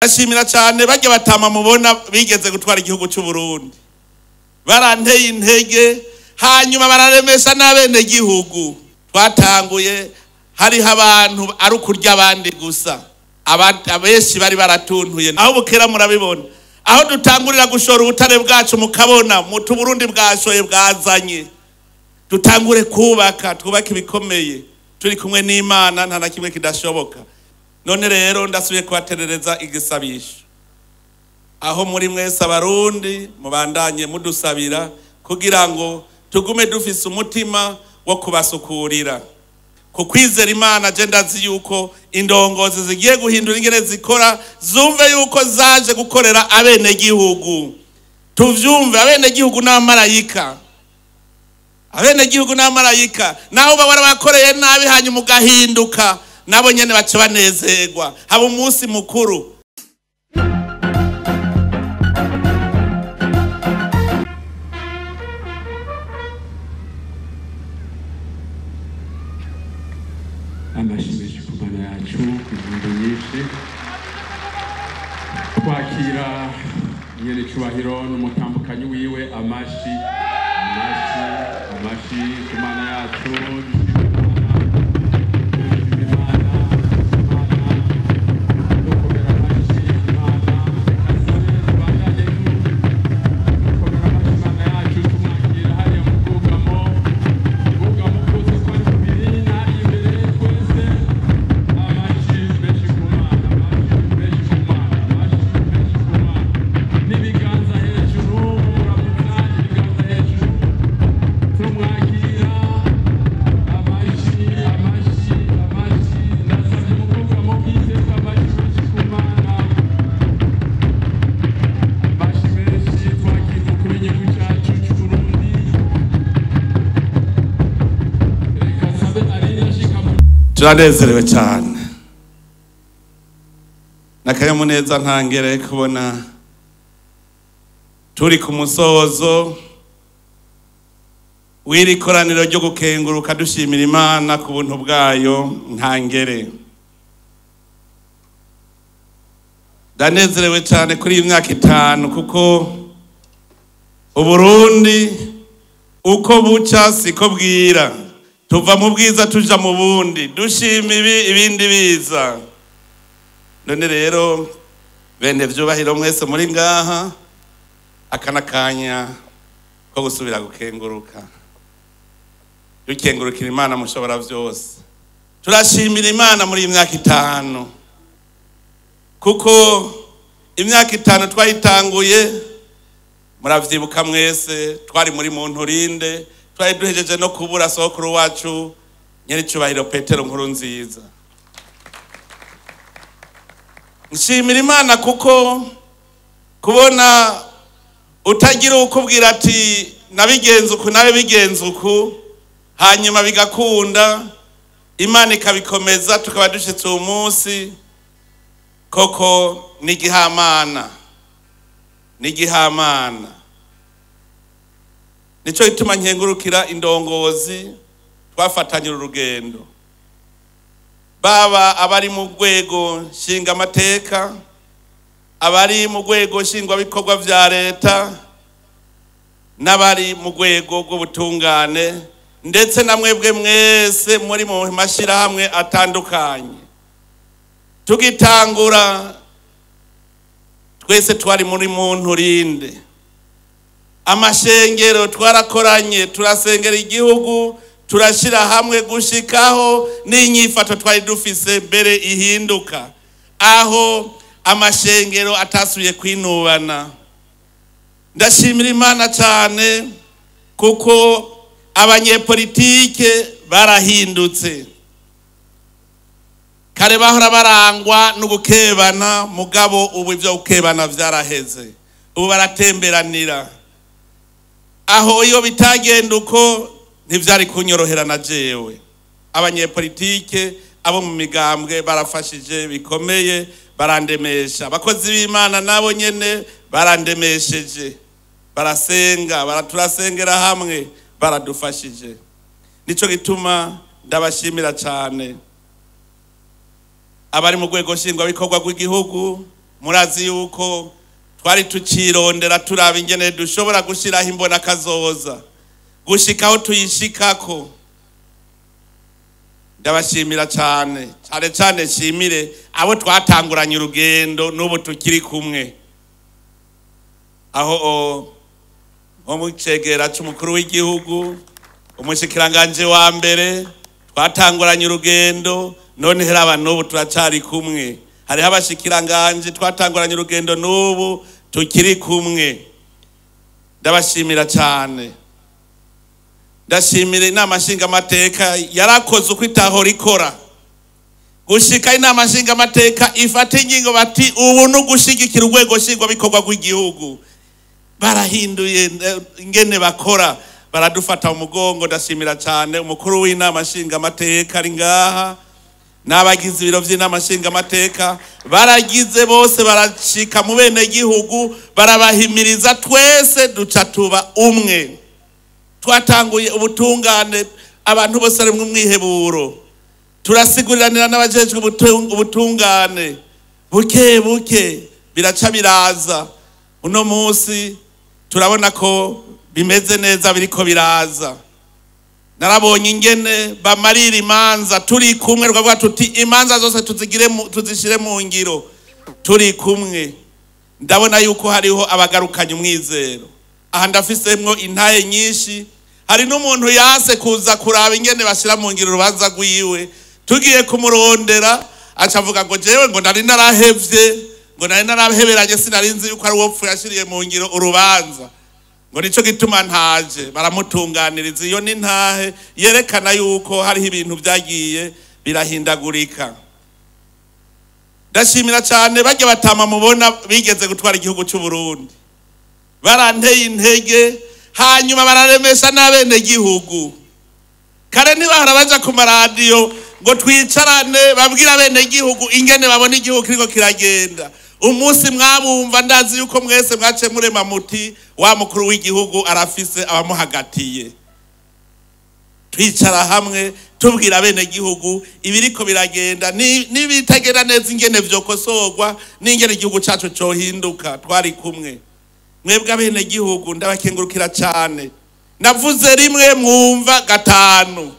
Ndashimira cyane bajya batama mubona bigeze gutwara igihugu cy'u Burundi, baranteye intege hanyuma bararemesha n'abene gihugu. Twatanguye hariho abantu ari ukurya abandi gusa, abenshi bari baratuntuye. Aho bukera murabibona, aho dutangurira gushora ubutare bwacu mukabona mutu Burundi bwashoye bwazanye. Dutangure kubaka, twubake ibikomeye turi kumwe n'Imana, nta na kimwe kidashoboka. None rero ndasubiye kubaterereza igisabisho aho muri mwese Abarundi mubandanye mudusabira kugira ngo tugume dufise umutima wo kubasukurira. Ku kwizera Imana je ndazi yuko indongozi zigiye guhindura ingene zikora, zumve yuko zaje gukorera abene gihugu. Tuvyumve, abene gihugu n'abamarayika, abene gihugu n'abamarayika. Naho uba warabakoreye nabi hanyuma ugahinduka, nabo nyene baca banezerwa, haba umunsi mukuru. Amashimwe ku Mana yacu impundu nyinshi, twakira nyenicubahiro n'umutambukanyi wiwe. Amashi, amashi, amashi ku Mana yacu. Imana, Imana, dukomera amashi Imana. Reka sabe tubandanye dukomera amashi Imana yacu, tumwakira hariya mu bwugamo, bwugamo bwose ko ari bubiri n'ari imbere twese. Amashi menshi ku Mana, amashi menshi ku Mana, amashi menshi ku Mana, n'ibiganza hejuru muramutsa, ibiganza hejuru tumwakira. Amashi, amashi, amashi. Ndasabye mu bwugamo bw'iteka, amashi menshi ku Mana, amashi menshi. Twakira umukuru w'igihugu cyacu cy'u Burundi. Reka sabe arinde ashika mu Turanezerewe cyane n'akanyamuneza ntangere kubona turi ku musozo w'iri koraniro ryo gukenguruka dushimira Imana ku buntu bwayo ntangere. Ndanezerewe cyane kuri iyi myaka 5, kuko Uburundi uko buca siko bwira, tuva mu bwiza tuja mu bundi, dushima ibi ibindi biza. None rero bene vyubahiro mwese muri ngaha, aka nakanya ko gusubira gukenguruka, dukengurukira Imana mushobora vyose. Turashimira Imana muri iyi myaka 5, kuko imyaka 5 twayitanguye muravyibuka mwese, twari muri Munturinde, twari duhejeje no kubura sokuru wacu nyenicubahiro Petero Nkurunziza. Nshimira Imana kuko kubona utagira ukubwira ati nabigenza uku nawe bigenza uku, hanyuma bigakunda, Imana ikabikomeza tukaba dushitse uwo munsi. Koko n'igihamana, n'igihamana. Nico gituma nkengurukira indongozi twafatanyira urugendo, baba abari mu rwego nshingamateka, abari mu rwego nshingwabikorwa vya leta, n'abari mu rwego rw'ubutungane, ndetse na mwebwe mwese muri mu mashirahamwe atandukanye. Tugitangura twese twari muri Munturinde, amashengero twarakoranye, turasengera igihugu, turashira hamwe gushikaho n'inyifato twari dufise mbere ihinduka, aho amashengero atasubiye kwinubana. Ndashimira Imana cyane kuko abanyepolitike barahindutse. Kare bahora barangwa n'ugukebana, mugabo ubu ivyo gukebana vyaraheze, ubu baratemberanira. Aho iyo bitagenda uko ntivyari kunyorohera na jewe. Abanyepolitike abo mu migambwe barafashije bikomeye, barandemesha. Abakozi b'Imana nabo nyene barandemesheje, barasenga, turasengera hamwe, baradufashije. Nico gituma ndabashimira cyane abari mu rwego nshingwabikorwa rw'igihugu, Murazi yuko twari tukirondera turaba ingene dushobora gushiraho imbona kazoza gushikaho tuyishikako. Ndabashimira cyane cyane cyane, nshimire abo twatanguranye urugendo n'ubu tukiri kumwe, aho nko mu cegera c'umukuru w'igihugu, umushikiranganje wa mbere twatanguranye urugendo, none heraba n'ubu turacari kumwe. Hariho abashikiranganje twatanguranye urugendo n'ubu tukiri kumwe. Ndabashimira cyane. Ndashimira inama nshingamateka yarakoze uko itahora ikora, gushika inama nshingamateka ifata ingingo bati ubu ni ugushigikira urwego nshingwabikorwa rw'igihugu. Barahinduye ingene bakora, baradufata mu mugongo. Ndashimira cyane umukuru w'inama nshingamateka ari ngaha n'abagize ibiro by'inama nshingamateka, baragize bose barashika mu bene gihugu, barabahimiriza, twese duca tuba umwe. Twatanguye ubutungane, abantu bose ari mu mwiheburo, turasiguriranira n'abajejwe ubutungane, buke buke biraca biraza. Uno munsi turabona ko bimeze neza, biriko biraza. Narabonye ingene bamarira imanza turi kumwe, rwavuga tuti imanza zose tuzigire tuzishire mu ngiro turi kumwe. Ndabona yuko hariho abagarukanye umwizero. Aha ndafisemwo intaye nyinshi. Hari n'umuntu yase kuza kuraba ingene bashira mu ngiro urubanza rwiwe, tugiye kumurondera aca avuga ngo jewe ngo nari narahevye, ngo nari naraheberanye, sinari nzi yuko ari uwopfu yashiriye mu ngiro urubanza, ngo nico gituma ntaje. Baramutunganiriza. Iyo ni ntahe yerekana yuko hariho ibintu byagiye birahindagurika. Ndashimira cyane bajya batama mubona bigeze gutwara igihugu cy'u Burundi, baranteye intege, hanyuma bararemesha n'abene gihugu. Kare ntibahora baja ku maradiyo ngo twicarane babwira abene gihugu ingene babona igihugu kiriko kiragenda. Umunsi mwabumva ndazi yuko mwese mwace murema muti wa mukuru w'igihugu arafise abamuhagatiye. Twicara hamwe tubwira abene gihugu ibiriko biragenda n'ibitagenda neza, ingene vyokosorwa n'ingene igihugu cacu cohinduka. Twari kumwe. Mwebwe abene gihugu ndabakengurukira cyane. Navuze rimwe mwumva gatanu.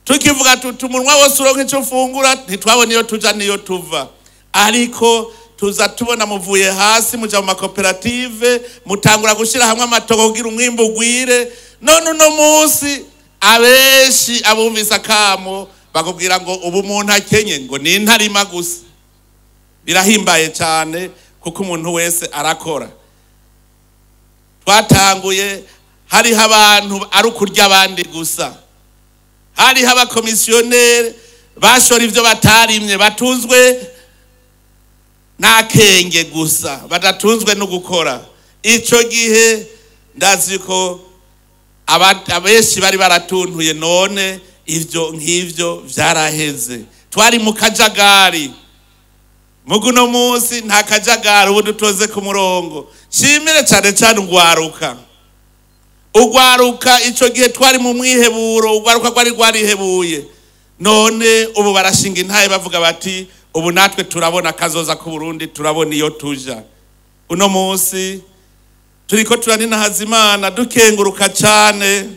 Tukivuga tuti umunwa wose uronka ico ufungura, ntitwabona iyo tuja niyo tuva, ariko tuza tubona muvuye hasi muja mu makoperative, mutangura gushira hamwe amatongo kugira umwimbu ugwire. None uno munsi abenshi abumvise akamo bakubwira ngo ubu umuntu akenye ngo ni intarima gusa. Birahimbaye cyane kuko umuntu wese arakora. Twatanguye hariho abantu ari ukurya abandi gusa, hariho abakomisiyoneri bashora ivyo batarimye, batunzwe n'akenge gusa, badatunzwe no gukora. Ico gihe ndazi ko abenshi bari baratuntuye, none ivyo nk'ivyo vyaraheze. Twari mu kajagari, muguno munsi nta kajagari, ubu dutoze ku murongo. Shimire cyane cyane ugwaruka. Ugwaruka ico gihe twari mu mwiheburo, ugwaruka rwari rwarihebuye, none ubu barashinga intaye bavuga bati ubu natwe turabona kazoza ku Burundi, turabona iyo tuja. Uno munsi turiko turaninahaza Imana, dukenguruka cyane,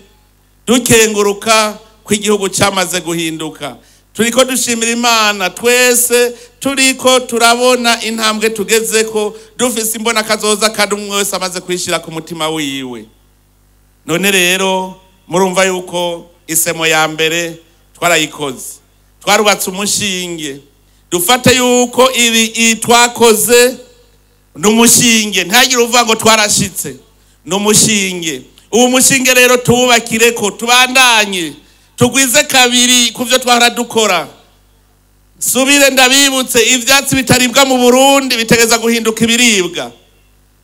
dukenguruka ko igihugu cyamaze guhinduka. Turiko dushimira Imana twese, turiko turabona intambwe tugezeko, dufise imbona kazoza kandi umwe wese amaze kwishira ku mutima wiwe. None rero murumva yuko isemo ya mbere twarayikoze, twarubatse umushinge. Dufate yuko ibi twakoze n'umushinge, ntihagire uvuga ngo twarashitse, n'umushinge. Ubu mushinge rero tuwubakireko, tubandanye tugwize kabiri kuvyo twahora dukora. Subire ndabibutse, ivyatsi bitaribwa mu Burundi bitegeza guhinduka ibiribwa.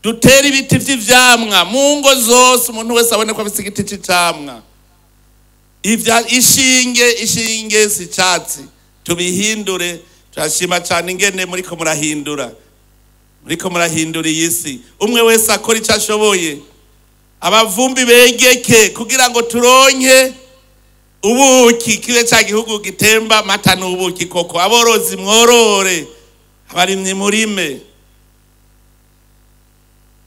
Dutere ibiti vy'ivyamwa mu ngo zose, umuntu wese abone ko afise igiti c'icamwa. Ishinge ishinge si icatsi, tubihindure. Turashima cyane ingene muriko murahindura, muriko murahindura iyi si. Umwe wese akora ico ashoboye, abavumbi begeke kugira ngo turonke ubuki, kibe ca gihugu gitemba mata n'ubuki koko. Aborozi mworore. Abarimyi murime.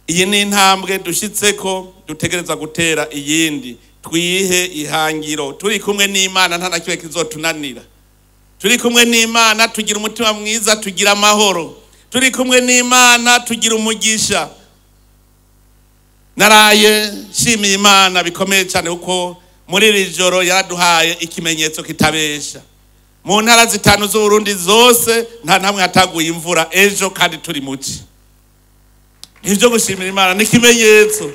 Iyi ni intambwe dushyitseko, dutegereza gutera iyindi. Twihe ihangiro, turi kumwe n'Imana nta na kimwe kizotunanira. Turi kumwe n'Imana tugira umutima mwiza, tugira amahoro. Turi kumwe n'Imana tugira umugisha. Naraye nshimiye Imana bikomeye cyane, kuko muri iri joro yaraduhaye ikimenyetso kitabesha. Mu ntara 5 z'Uburundi zose nta namwe hataguye imvura ejo, kandi turi muci. Nivyo gushimira Imana, ni ikimenyetso.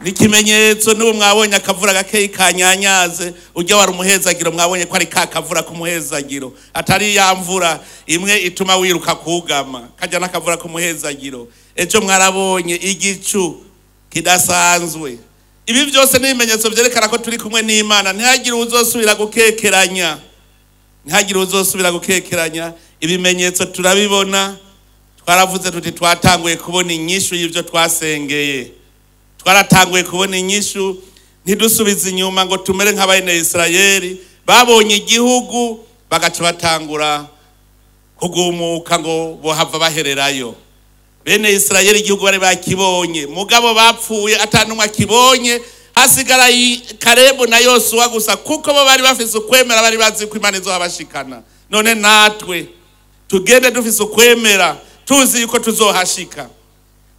Ni ikimenyetso. N'ubu mwabonye akavura gakeyi kanyanyaze, ujya wari umuhezagiro, mwabonye ko ari ka kavura k'umuhezagiro, atari ya mvura imwe ituma wiruka kugama, kajya n'akavura k'umuhezagiro. Ejo mwarabonye igicu kidasanzwe. Ibi byose ni ibimenyetso byerekana ko turi kumwe n'Imana. Ntihagire uzosubira gukekeranya, ntihagire uzosubira gukekeranya. Ibimenyetso turabibona. Twaravuze tuti twatanguye kubona inyishu y'ibyo twasengeye, twaratanguye kubona inyishu. Ntidusubize inyuma ngo tumere nk'abene Isirayeli babonye igihugu bagaca batangura kugumuka ngo bohava bahererayo. Bene Isirayeli igihugu bari bakibonye, mugabo bapfuye atanumwe akibonye, hasigara Kalebu na Yosuwa gusa, kuko bo bari bafise ukwemera, bari bazi ko Imana izohabashikana. None natwe tugende dufise ukwemera, tuzi yuko tuzohashika.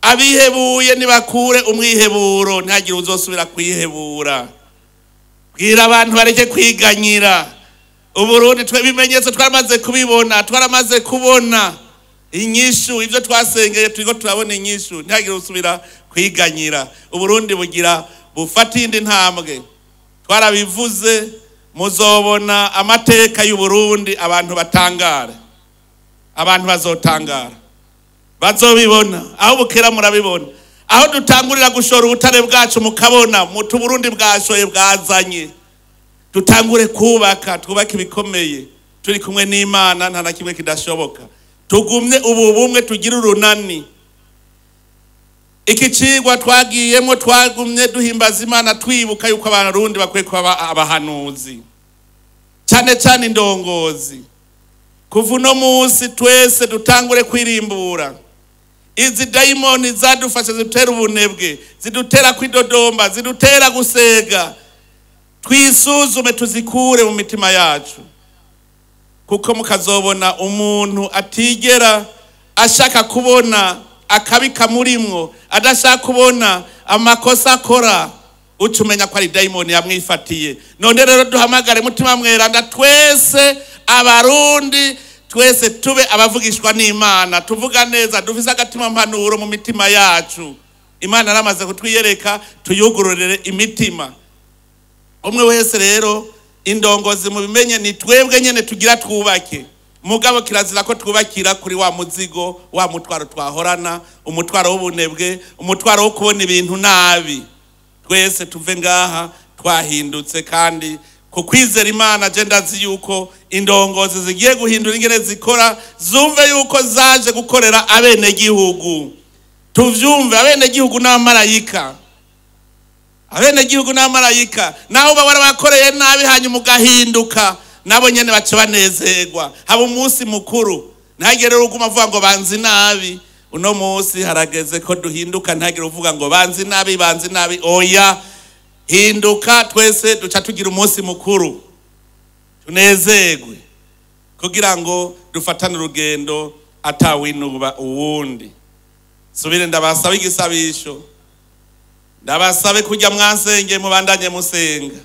Abihebuye nibakure umwiheburo, ntihagire uzosubira kwihebura. Bwira abantu bareke kwiganyira. Uburundi twe ibimenyetso twaramaze kubibona, twaramaze kubona inyishu, ibyo twasengeye turiko turabona inyishu, ntihagire usubira kwiganyira. Uburundi bugira bufata indi ntambwe. Twarabivuze, muzobona amateka y'Uburundi, abantu batangara, abantu bazotangara, bazobibona. Aho bukera murabibona, aho dutangurira gushora ubutare bwacu mukabona mutu Burundi bwashoye bwazanye. Dutangure kubaka, twubake ibikomeye. Turi kumwe n'Imana nta na kimwe kidashoboka. Tugumye ubu bumwe, tugire urunani. Iki cigwa twagiyemo, twagumye duhimbaza Imana, twibuka yuko Abarundi bakwiye kuba abahanuzi, cyane cyane indongozi. Kuva uno munsi twese dutangure kwirimbura. Izi dayimoni zadufashe zidutera ubunebwe, zidutera kwidodomba, zidutera gusega, twisuzume tuzikure mu mitima yacu. Kuko mukazobona umuntu atigera ashaka kubona akabi kamurimwo, adashaka kubona amakosa akora, uca umenya ko ari dayimoni yamwifatiye. None rero duhamagare Mutima Mweranda, twese Abarundi twese tube abavugishwa n'Imana, tuvuga neza, dufise agatima mpanuro mu mitima yacu. Imana yaramaze kutwiyereka, tuyugururire imitima. Umwe wese rero indongozi mubimenye, ni twebwe nyene tugira twubake. Mugabo kirazira ko twubakira kuri wa muzigo, wa mutwaro twahorana, umutwaro w'ubunebwe, umutwaro wo kubona ibintu nabi. Twese tuve ngaha twahindutse, kandi ku kwizera Imana je ndazi yuko indongozi zigiye guhindura ingene zikora, zumve yuko zaje gukorera abenegihugu. Tuvyumve, abenegihugu n'abamarayika, abenegihugu n'abamarayika. Naho uba warabakoreye nabi hanyuma ugahinduka, nabo nyene baca banezerwa, haba umunsi mukuru. Ntihagire rero uguma avuga ngo banzi nabi. Uno munsi harageze ko duhinduka, ntihagire uvuga ngo banzi nabi, banzi nabi. Oya, hinduka, twese duca tugira umunsi mukuru, tunezerwe, kugira ngo dufatane urugendo atawinuba uwundi. Subire ndabasaba igisabisho, ndabasabe kujya mwansenge, mubandanye musenga,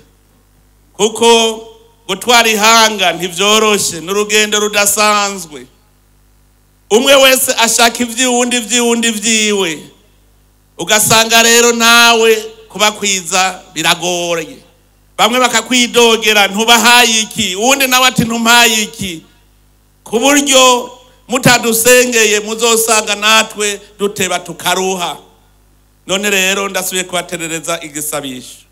kuko gutwara ihanga ntivyoroshe, n'urugendo rudasanzwe. Umwe wese ashaka ivy'uwundi, ivy'uwundi vyiwe, ugasanga rero nawe kubakwiza biragoye. Bamwe bakakwidogera, ntubahaye iki, uwundi nawe ati ntumpaye iki. Ku buryo mutadusengeye muzosanga natwe duteba tukaruha. None rero ndasubiye kubaterereza igisabisho,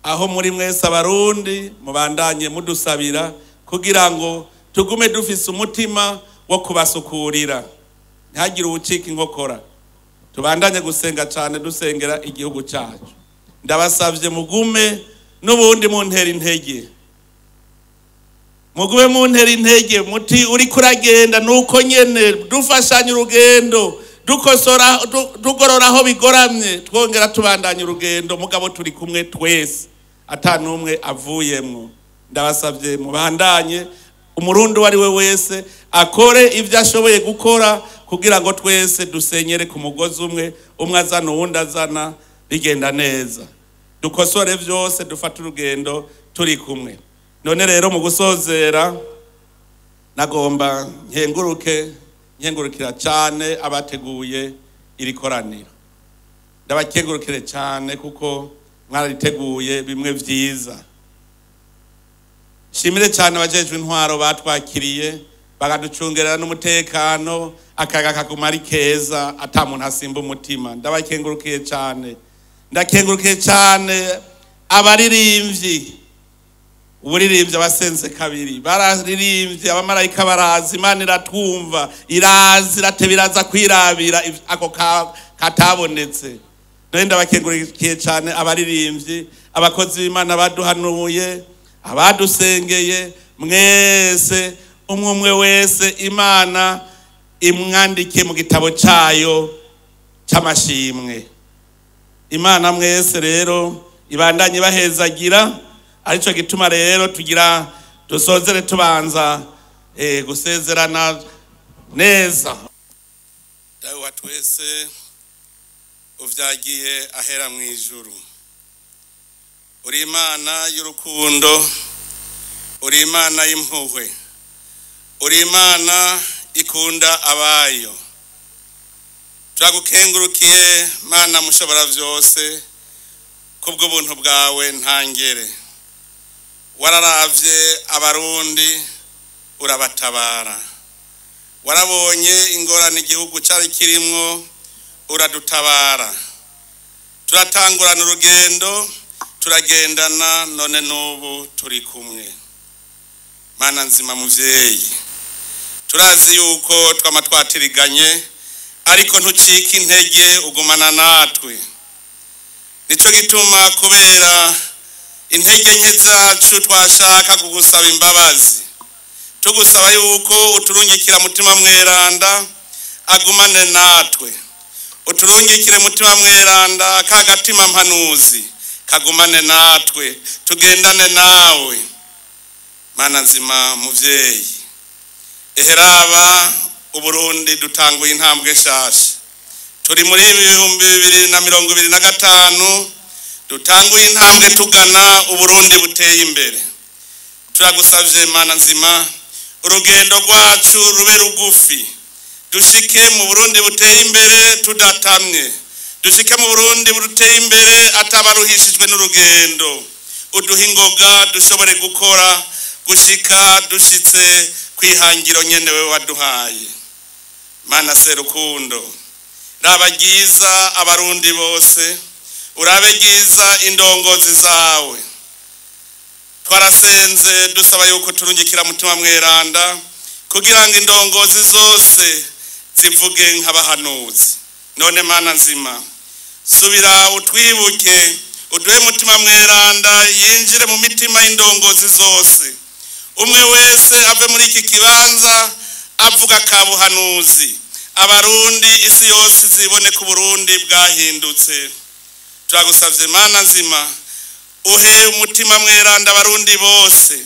aho muri mwese Abarundi mubandanye mudusabira, kugira ngo tugume dufise umutima wo kubasukurira, ntihagire uwucika inkokora. Tubandanye gusenga cyane, dusengera igihugu cyacu. Ndabasabye mugume n'ubundi muntera intege. Mugume muntera intege muti uriko uragenda nuko nyene dufashanya urugendo, dukosora, tugorora aho bigoramye, twongera tubandanya urugendo, mugabo turi kumwe twese ata n'umwe avuyemwo. Ndabasabye mubandanye, umurundi uwo ari we wese akore ibyo ashoboye gukora kugira ngo twese dusenyere ku mugozi umwe, umwe azana uwundi azana, bigenda neza. Dukosore byose, dufate urugendo turi kumwe. None rero mu gusozera nagomba nkenguruke, nkengurukira cyane abateguye iri koraniro. Ndabakengurukire cyane kuko mwarariteguye bimwe vyiza. Shimire cyane abajejwe intwaro batwakiriye, bakaducungerera n'umutekano, akayaga kaguma ari keza ata muntu asimba umutima. Ndabakengurukiye cyane. Ndakengurukiye cyane abaririmbyi. Uburirimbyi abasenze kabiri bararirimbye, abamarayika baraza, Imana iratwumva, iraza irateba, iraza kwirabira ako katabonetse. None ndabakengurikiye cyane abaririmbyi, abakozi b'Imana baduhanuye, abadusengeye, mwese umwe umwe wese Imana imwandike mu gitabo cyayo cy'amashimwe. Imana mwese rero ibandanye bahezagira. Arico gituma rero tugira dusozere tubanza gusezerana neza. Dawe wa twese uvyagiye ahera mu ijuru, uri Imana y'urukundo, uri Imana y'impuhwe, uri Imana ikunda abayo. Turagukengurukiye Mana mushobora vyose kubw'ubuntu bwawe ntangere. Wararavye abarundi urabatabara, warabonye ingorane igihugu cari kirimwo uradutabara. Turatangurana urugendo, turagendana, none n'ubu turi kumwe. Mana nzima muvyeyi, turazi yuko twama twatiriganye, ariko ntucike intege, ugumana natwe. Nico gituma kubera intege nke zacu twashaka kugusaba imbabazi, tugusaba yuko uturungikira mutima mweranda agumane natwe, uturungikire mutima mweranda kagatima mpanuzi kagumane natwe, tugendane nawe. Mana nzima muvyeyi, eheraba Uburundi dutanguye intambwe nshasha, turi muri 2025, dutanguye intambwe tugana Uburundi buteye imbere. Turagusavye Mana nzima, urugendo rwacu rube rugufi, dushike mu Burundi buteye imbere tudatamye, dushike mu Burundi buteye imbere atabaruhishijwe n'urugendo. Uduhe ingoga dushobore gukora gushika dushitse kwihangiro nyene wewe waduhaye. Mana serukundo, raba ryiza abarundi bose, urabe ryiza indongozi zawe. Twarasenze dusaba yuko turungikira mutima mweranda kugira ngo indongozi zose zivuge nk'abahanuzi. None Mana nzima, subira utwibuke, uduhe mutima mweranda yinjire mu mitima y'indongozi zose, umwe wese ave muri iki kibanza avuga kabuhanuzi, abarundi isi yose zibone ku Burundi bwahindutse. Turagusavye Mana nzima, uhe umutima mweranda abarundi bose,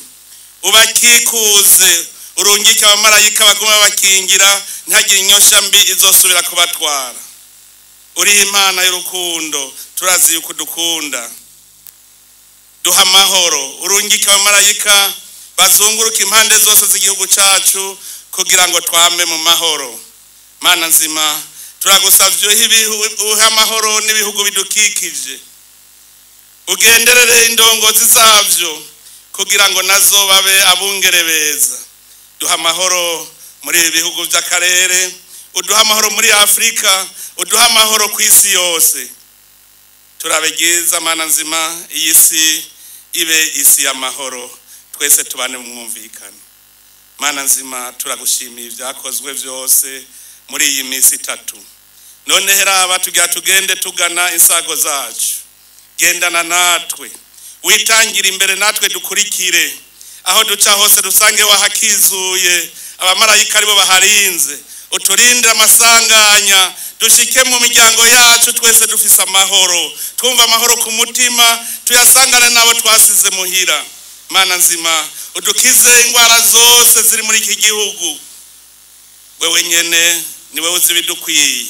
ubakikuze, urungike abamarayika baguma bakingira, ntihagire inyosha mbi izosubira kubatwara. Uri Imana y'urukundo, turazi yuko dukunda. Duha amahoro, urungike abamarayika bazunguruka impande zose z'igihugu cacu kugira ngo twame mu mahoro. Mana nzima, turagusavye uhe amahoro n'ibihugu bidukikije, ugenderere indongozi zavyo kugira ngo nazo babe abungere beza. Duha amahoro muri ibi bihugu by'akarere, uduha amahoro muri Afrika, uduha amahoro ku isi yose. Turabe ryiza Mana nzima, iyi si ibe isi y'amahoro, twese tubane mu mwumvikano. Mana nzima, turagushimiye ibyakozwe byose muri iyi minsi itatu. None heraba tugira tugende tugana insago zacu, gendana natwe, witangira imbere natwe dukurikire. Aho duca hose dusange wahakizuye, abamarayika aribo baharinze. Uturinde amasanganya, dushike mu miryango yacu twese dufise amahoro, twumva amahoro ku mutima, tuyasangane n'abo twasize muhira. Mana nzima, udukize indwara zose ziri muri iki gihugu. Wewe nyene ni wewe uzi ibidukwiye.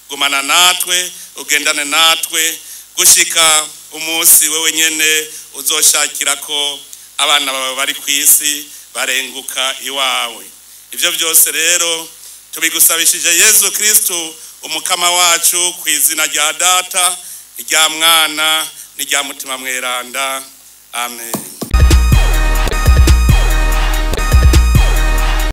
Gumana natwe, ugendane natwe gushika umunsi wewe nyene uzoshakira ko abana bawe bari ku isi barenguka iwawe. Ibyo byose rero tubigusabishije Yezu Kristu umukama wacu, ku izina rya Data, irya Mwana n'irya Mutima Mweranda. Amen.